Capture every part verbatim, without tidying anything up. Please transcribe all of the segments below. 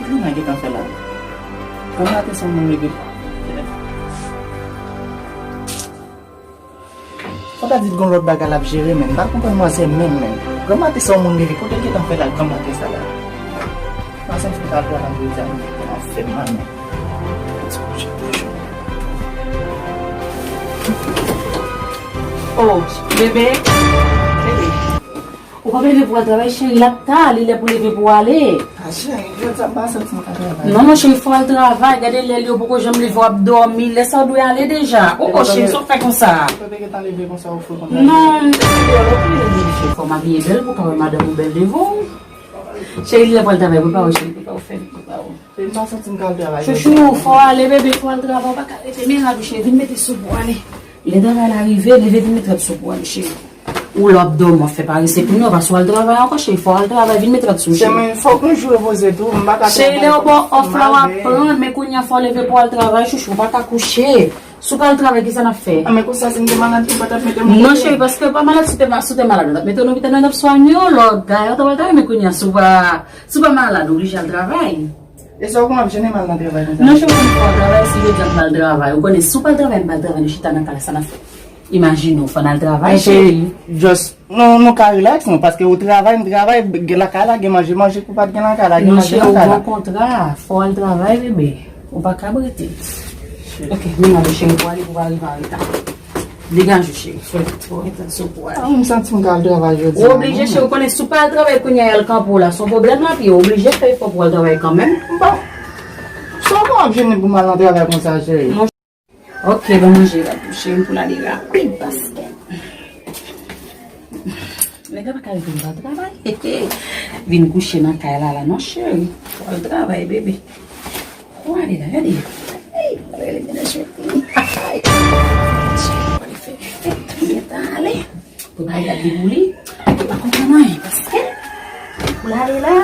Luna gentan fè la. Granmaten se yon moun leve. Fò ta di l gon lòt bagay l ap jere, men m pa konprann manzè menm, men. Granmaten se yon moun leve, kote l gentan fè la, granmaten sa la? Manzè m fin pral travay jodi a, men kòman fè m mal, men. Oh, bebe. Bebe. Ou p ap leve pou al travay, cheri, l ap ta, li lè pou leve pou ale. A, cheri, jodi a m pa santi m ka travay. Non, non, cheri, fò al travay. Gade lè l ye, ou poko janm leve, w ap dòmi. Lè sa w dwe ale deja. Oh, oh, cheri, sa w fè konsa? Ou pa gentan leve konsa, ou fou konsa? Non, m te leve, ou pa leve, cheri, fò m abiye bèl pou ka wè madanm ou bèl devan w. Cheri, li lè pou al travay, prepare w, cheri, prepare w, fè vit, prepare w. Cheri, m pa santi m ka al travay jodi a. Chouchou, fò w ale, bebe, fò w al travay, ou pa ka rete, men rad ou, cheri, vin mete sou pou w ale. Lè travay la rive, leve vin met rad sou pou w ale, cheri. Ou la w ap dòmi, w ap fè parese pou nou, paske w al travay ankò, cheri. Fò w al travay, vin met rad sou, cheri. Men fòk yon jou repoze tou, m pa ka travay. Cheri, lè yo ba w òf la, w ap pran, men kounye a fò w leve pou w al travay, chouchou, w pa ka kouche. Si w pa al travay, kisa n ap fè? A, men konsa, si m te malad tou, pa t ap mete m. Non, cheri, paske w pa malad, si w te ma-, si w te malad, yo t ap mete w lopital, yo t ap swanye w, lè w gaye, w t ap al travay, men kounye a, si w pa, si w pa malad, ou oblije al travay. E sa w konn ap jennen m al nan travay konsa? Non, cheri, ou konn fò w travay, si yo di m pa al travay. Ou konnen, si w pa al travay, m pa al travay, nou chita nan kay la, sa n ap fè? Imajine w, fò n al travay, cheri. Just, nou, nou ka rilaks, non, paske ou travay, m travay, gen lakay la, gen manje, manje, kou pa t gen lakay la, gen manje lakay la. Non, cheri, ou gen kontra, fò w al travay, bebe. Ou pa kab rete. Ok, men ale, cheri, pou ale, pou w pa rive an reta. Degaje w, cheri. Fò w gentan sou pou ale. A, m santi m ka al travay jodi a. Ou oblije, cheri, ou konnen si w pa al travay kounye a, y al kanpe w la. Se yon pwoblèm l ap ye, ou oblije fè efò pou w al travay kanmenm. M pa. Sa w konn ap jennen pou m al nan travay konsa, cheri? Ok, ban manje la tou, cheri, m pou l ale rapid, paske nèg la pa ka rete m pa travay. Vin kouche nan kay la, la, non, cheri. Fò al travay, bebe. Ou ale la, gade. Ey, ou ale, mennaj mwen fini. Ay, cheri, ou ale fè fèt, ou gentan ale. Pou bagay la deboule. Ou pa konprann anyen, paske pou l ale la,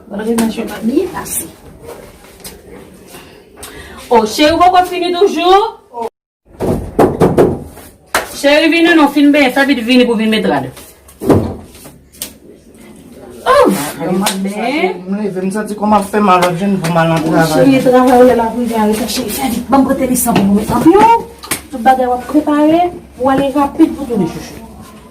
ou ale mennaj mwen pa byen pase. Oh, cheri, ou poko fini toujou? Cheri, vini non, fin benyen, fè vit vini pou vin met rad. Oh, mari, m ap benyen. M leve, m santi kò m ap fè mal, w ap jwenn pou m al nan travay. Cheri, travay ou lè l ap rive an reta, cheri, fè vit, ban m pote li san pou nou met nan pye w. Tout bagay w ap prepare, pou w ale rapid pou tounen chouchou.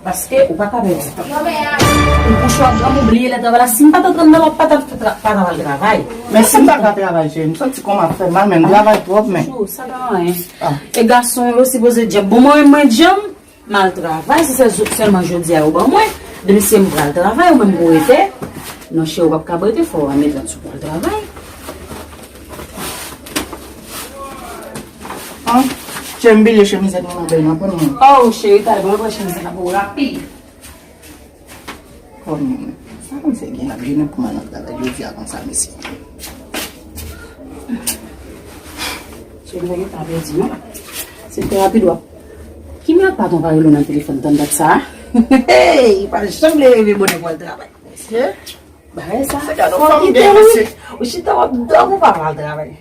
Paske ou pa ka pèdi tan. Ou kouche w ap dòmi, ou bliye lè travay la. Si m pa t antre anndan la, ou pa t ap fè tra-, pa t ap al travay. Men si m pa ka travay, cheri, m santi kò m ap fè mal, men m travay twòp, men. Chou, sa pa anyen. Ah. E gason yo sipoze djanm. Bon, mwen, mwen djanm, m al travay, se sèl, sèlman jodi a yo ban mwen. Demen se m pral travay, ou menm pou rete. Non, cheri, ou p ap ka rete, fò w al met rad sou pou w al travay. An, cheri, m bliye chemizèt mwen nan bèy nan, pran mwen. Oh, cheri, talè, ban mwen pran chemizèt la pou ou rapid. Kòm, sa konn fè gen l ap jennen pou m al nan travay jodi a konsa, mesye. Cheri, m pa gen tan pèdi, non. Se trè rapid, w ap. Ki mèt patwon pa rele w nan telefòn tann dat sa a? Hey, pa janm vle reve bonè pou al travay. Mesye. Bagay sa. Se gade yon fanm gen, mesye. Ou chita w ap dòmi, ou pa pral travay.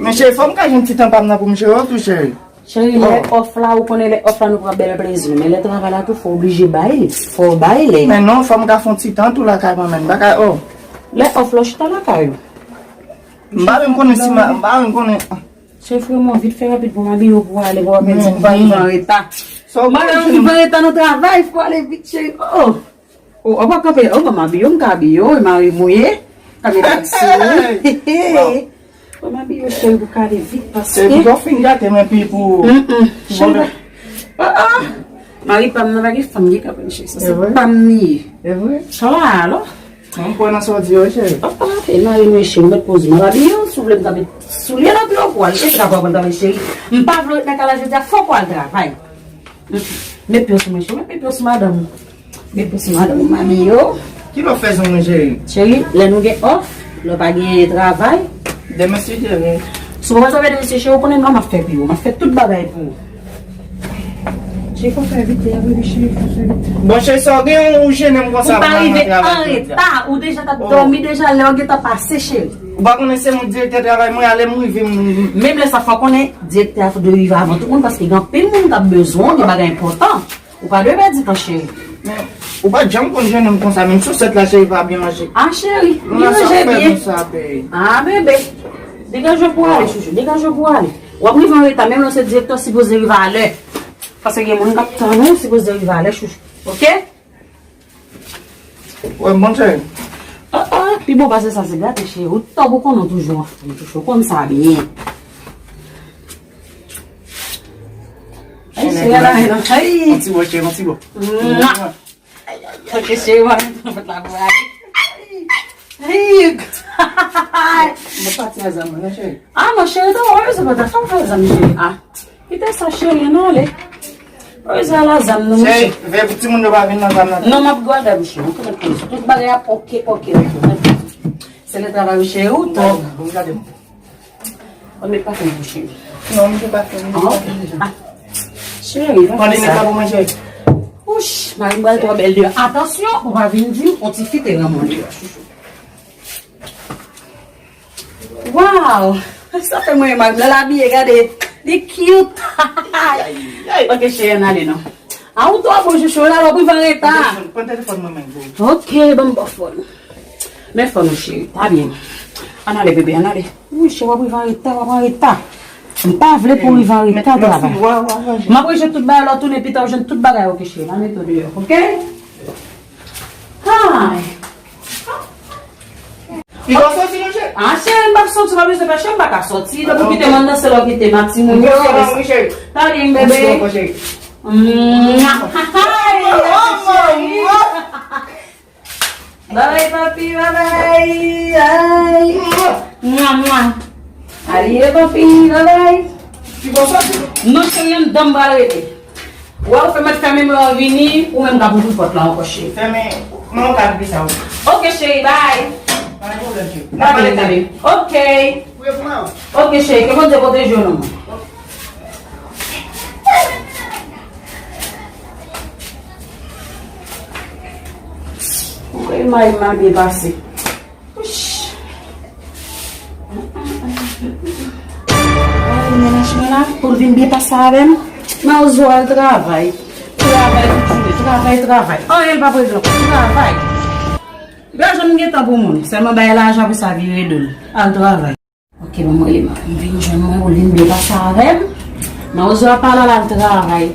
Men cheri, fò m ka jwenn ti tan pa m nan pou m jere w tou, cheri. Cheri, lè òf la, ou konnen lè òf la nou pran bèl plezi nou. Men lè travay la tou, fò w oblije bay li. Fò w bay li. Men non, fò m ka fè yon ti tan tou lakay mwen menm. M pa ka, oh. Lè òf la, w chita lakay ou. M pa menm konnen si ma, m pa menm konnen. Cheri, frè mwen, vit fè rapid pou m abiye w pou w ale, pou w ap di pou w pa rive an reta. Mwen menm m rive an reta nan travay, fò w ale vit, cheri. Oh! Oh, ou pa kanpe, oh, ban m abiye w, m ka abiye w, mari m ou ye, ka mete rad sou ou. Bon. Ban m abiye w, cheri, pou w ka ale vit, paske. Se pou w fin gate m epi pou. Mm, mm. Cheri, oh, oh. Mari pa m nan pa gen fanm ki ka pran cheri sa, se pa m li ye. E vre? Sa va, alò? Mwen kwè nan sa w di yo, cheri. Oh, oh, e mari m ou ye, cheri, mèt poze m ap abiye w, si w vle m ka met soulye nan pye w pou w ale, e sa pou w al travay, cheri. M pa vle w ret nan kay la jodi a, fòk w al travay. Met pye w sou mwen, cheri. Met pye w sou madanm ou. Met pye w sou madanm ou, mami yo. Ki lè w fè zong mwen, cheri? Cheri, lè nou gen òf, lè w pa gen travay. Demen si Dye vle. Si w pa travay demen si, cheri, ou konnen non, m ap fè pou ou. M ap fè tout bagay pou ou. Cheri, fò fè vit, lè y ap rive, cheri, fò fè vit. Bon, cheri, sa w gen ou jennen m konsa pou m al nan travay jodi a? Ou pa rive an reta, ou deja t ap dòmi deja, lè w gentan pase, cheri. Ou pa konnen se mwen direktè travay mwen, alè m rive m. Menm lè sa, fò konnen direktè a dwe rive avan tout moun, paske gen anpil moun k ap bezwen w, gen bagay enpòtan. Ou pa dwe pèdi tan, cheri. Men, Ou pa t janm konn jennen m konsa, menm sousèt la, cheri, pa byen manje. Ah, cheri, li manje byen. Ah, bebe. Degaje w pou ale, chouchou. Degaje w pou ale. W ap rive an reta, menm lè w se direktè, w sipoze rive alè. Paske gen moun k ap tann ou, w sipoze rive alè, chouchou. Oke? Wè, bon, cheri. Ah, ah, pi bon pase sa, se gate, cheri. Ou tòg ou konnen w toujou anfòm, chouchou. Ou konn sa byen. Ay, cheri, la, la, ay. On ti bo, cheri, on ti bo. Mwa. Ay, ay, ay. Ok, cheri, mwen menm, mwen la pou ale. Ay. Mwen pati a zanmi, non, cheri. Ah, non, cheri, non, mwen se pa ta fè zanmi, cheri. Ah, kite sa, cheri, non, ale. Mwen se la zanmi, non, cheri. Cheri, veye pou timoun yo pa vin nan zanmi nan. Non, m ap gade, cheri, mwen konn tout bagay ap ok, ok, ok. Se le travay, cheri, ou tòg. Bon, gade m. Ou met pafen pou cheri. Non, m te pafen, m te pafen deja. Ah, cheri, pa fè sa. Mande nèg la pou mwen, cheri. Wouch, mari m pral twò bèl deyò. Atansyon, pou pa vin di m on ti fi te renmen w deyò, chouchou. Waw! Sa fè mwen renmen mari m. Lè l abiye, gade. Li cute. Ay, ay. Ok, cheri, ann ale non. A, ou twò bon, chouchou, la, w ap rive an reta. Pran telefòn mwen, men, bro. Ok, ban m ba w fòn. Men fòn ou, cheri. Ta byen. Ann ale, bebe, ann ale. Wi, cheri, w ap rive an reta, w ap an reta. M pa vle pou w rive an reta travay. M ap rejwenn tout bagay, lè w tounen pita, w jwenn tout bagay, ok, cheri. M a mete w deyò, ok? Hay! Li pa soti non, cheri. Ah, cheri, m p ap soti, m pa bezwen pè, cheri, m pa ka soti. Depi w kite m anndan, se lè w kite m ak timoun yo. Wi, cheri. Ta byen, bebe. Mwa. Bye, papi, bye bye. Ay. Mwa, mwa. Alye, papi, bye bye. Non, cheri, anndan m pral rete. Wè, ou fè mèt fèmen mwen an vini, ou menm k ap ouvri pòt la ankò, cheri. Fèmen, non, ou ka ouvri sa, wi. Ok, cheri, bye. Pa gen pwoblèm, cheri. N ap pale talè. Ok. Priye pou mwen. Ok, cheri, ke Bondye pwoteje w non, mwen. Ou wè, mari m mal byen pase. Wouch. Ay, mennaj mwen la, pou l vin byen pase avè m. Mawozo al travay. Travay tout jounen, travay, travay. Anyen l p ap regle ankò. Travay. Lajan m gen tan pou moun. Sèlman bay lajan pou sa vire do l. Al travay. Ok, ban m rele mari m vin jwenn mwen pou l vin byen pase avè m. Mawozo a pale al travay.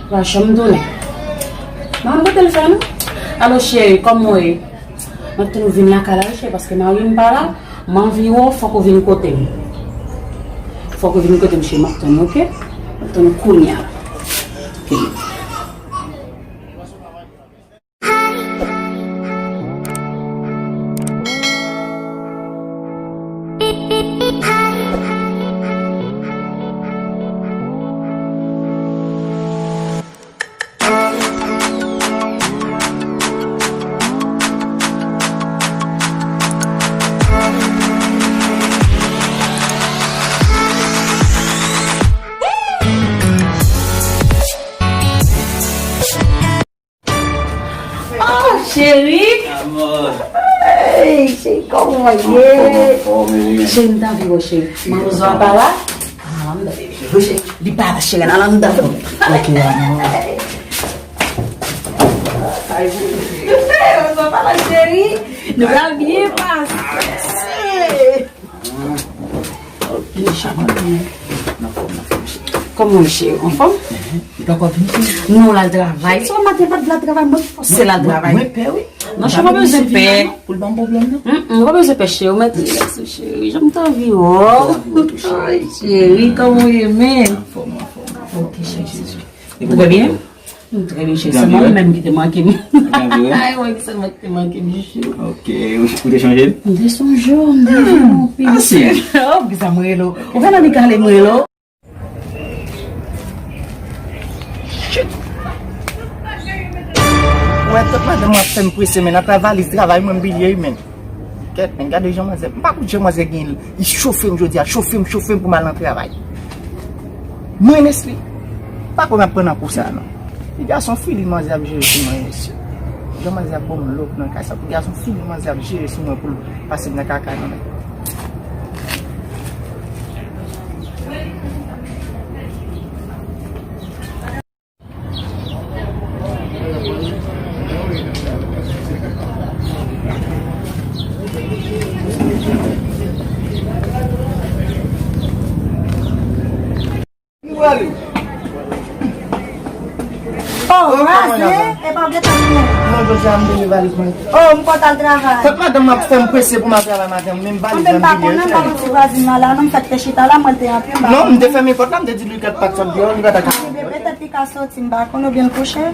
L pa janm tounen. Mari m kote l fè non? Alo cheri, kòman w ye? M ap tann ou vin lakay la wi cheri, paske mari m pa la. M anvi wè w, fòk ou vin kote m. Fòk ou vin kote m cheri, m ap tann ou, ok? M ap tann ou kounye a. Ok. Oh, cheri. Amor. Hey, cheri, kòman w ye? Anfòm, anfòm, wi. Cheri, m ta anvi wè w, cheri. Mawozo a pa la? Ah, m ta anvi wè w, cheri. Li pa la, cheri, nan anndan. Ok, amor. Mawozo a pa la, cheri. Nou pral byen pase. Vini, cheri. Nan fòm, nan fòm, cheri. Kòman w ye, cheri? Anfòm? Li poko vini, cheri? Non, l al travay. Se yon maten pa t vle al travay, mwen fòse l al travay. Mwen pè, wi. Non, cheri, pa bezwen pè. Pou l ban m pwoblèm, non? Mm, mm, pa bezwen pè, cheri. Ou mèt rilaks, cheri. Jan m t anvi wè w. Ay, cheri, kòman w ye, men? Anfòm, anfòm. Ok, cheri. Ou trè byen? M trè byen, cheri. Sèlman ou menm ki te manke m. Ay, mwen ki sèlman ki te manke m, chouchou. Ok, ou, ou te chanje l? M te sonje w, m te sonje w anpil. Ah, cheri. Oh, poukisa m rele w? Ou fè nan li kale m rele w? Chut. Ou wè tout madanm w ap fè m prese, men nan travay, li travay, mwen m bliye, men. Kèt, men gade jan manzè, m pa konn jan manzè gen, li chofe m jodi a, chofe m, chofe m pou m al nan travay. Mwen, Nesly, pa kwè m ap pran nan kou sa a, non. Ti gason fini manzè ap jere sou mwen, mesye. Jan manzè ap ban m lòk nan kay sa, ti gason fini manzè ap jere sou mwen pou l pase m nan kaka, non, men. Nou prale. Oh, oh, Raze, e pa vle tann mwen. Non, jodi a m te gen valiz mwen. Oh, m kontan al travay. Kot madanm m ap fè m prese pou m al travay maten, menm valiz mwen bliye. Anben, m pa konnen, m pa konn si vwazin nan la, non, m fèk te chita la, mwen te antre, m pa konnen. Non, m te fèmen pòt la, m te di li kèt pa t sot deyò, li pa ta ka. Bebe, petèt li ka soti, m pa konnen, oubyen l kouche.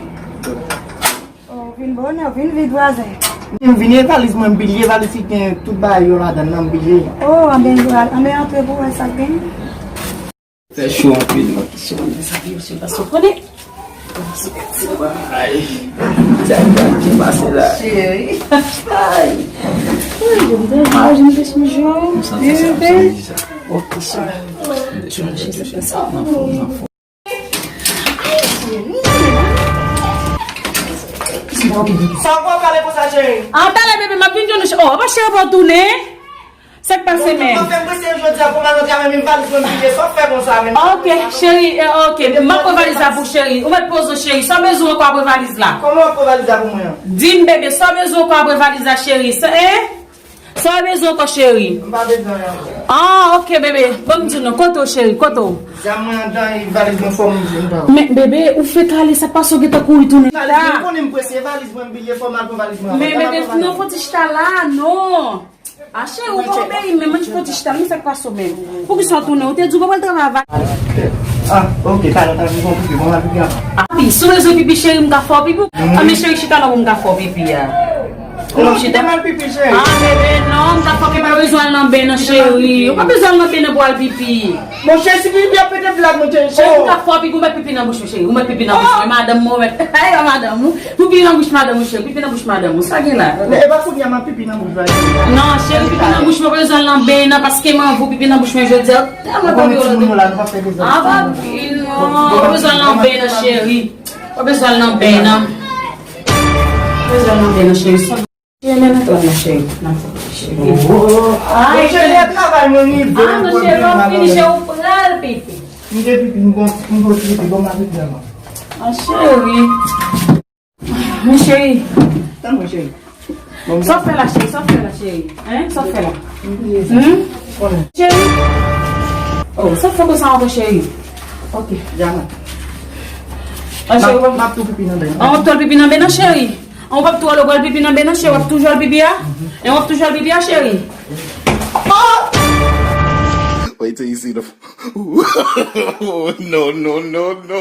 Oh, vin bonè, vin vit vwazen. M vini, e valiz mwen m bliye, valiz ki gen tout bagay yo ladan nan m bliye. Oh, anben, anben antre pou wè sa k gen. Fè cho anpil, non. Kesyon, men sa ki yo se pa sou konnen. Ay, sa ki pase la. Cheri. Ay. Ay, je m te, je m te sonje w. M santi sa, m santi sa. Ok, cheri. M te sonje w, cheri. Sa w pral pale konsa, cheri? Ah, talè, bebe, m ap vin jwenn ou, cheri. Oh, apa cheri pa w tounen? Sa k pase menm? Bon, fè m prese jodi a pou m al nan travay, menm valiz mwen bliye, sa w fè konsa menm? Ok, cheri, eh, ok, m ap pran valiz la pou cheri. Ou mèt poze w, cheri. Sa w bezwen ankò apre valiz la? Kòman w ap pran valiz la pou mwen an? Di m, bebe, sa w bezwen ankò apre valiz la, cheri? Sa, eh? Sa w bezwen ankò, cheri? M pa bezwen anyen ankò. Ah, ok, bebe. Ban m di w non, kote w, cheri? Kote w? Zam mwen anndan, e valiz mwen fò m bliye, m pa wè. Men, bebe, ou fèk ale, sa k pase w gentan kouri tounen la? Valiz mwen, ou konnen m prese, valiz mwen m bliye, fò m al pran valiz mwen avan. Men, bebe, non, fò w ti chita la, non. Ah, cheri, ou pa obeyi, men mwen fò w ti chita, men sa k pase w menm? Poukisa w tounen? Ou te di w pa pral travay avè. Ah, ok, talè, talè, m gon pipi, bon, m al pipi avan. Ah, wi, si w bezwen pipi, cheri, m ka fè w pipi. Ah, men cheri, chita la pou m ka fè w pipi a. Ou pa chita? M al pipi, cheri. Ah, bebe, non, m ka fè w pipi, ou pa bezwen al nan ben nan, cheri. Ou pa bezwen al nan ben nan pou al pipi. Monchè, si pipi ap pete vlag, monchè. Cheri, m ka fè w pipi, ou met pipi nan bouch ou, cheri. Ou met pipi nan bouch ou. E madanm mwen, ou met. Ay, madanm ou. Pipi nan bouch madanm ou, cheri. Pipi nan bouch madanm ou. Sa gen la? E pa kounye a m ap pipi nan bouch la. Non, cheri, pipi nan bouch mwen, pa bezwen al nan ben nan, paske m anvi w pipi nan bouch mwen jodi a. Tèlman tankou yo la. Ou konnen timoun yo la, nou p ap fè dezòd. Ah, pa pi, non. Pa bezwen al nan ben nan, cheri. Pa bezwen al nan ben nan. Pa bezwen al nan ben nan, cheri. Cheri, men nan tòl nan, cheri. Nan tòl, cheri. Oh, oh, oh. Ay, cheri, a travay mwen rive. Ah, non, cheri, lè w fini, cheri, ou pral pipi. M te pipi, m gon, m gon pipi, bon, m a pipi avan. Ah, cheri. Men cheri. Tann mwen, cheri. Bon, sa w fè la, cheri? Sa w fè la, cheri? Hein? Sa w fè la? Hmm? Cheri? Oh, sa w fè konsa ankò, cheri? Ok. Jaman. Ah, cheri, m ap tou pipi nan ben. Ah, w ap tou al pipi nan ben nan, cheri? An w p ap tou al, w pral pipi nan ben nan, cheri, w ap toujou al pipi a? E w ap toujou al pipi a, cheri? Oh! Wait till you see the. No, no, no, no.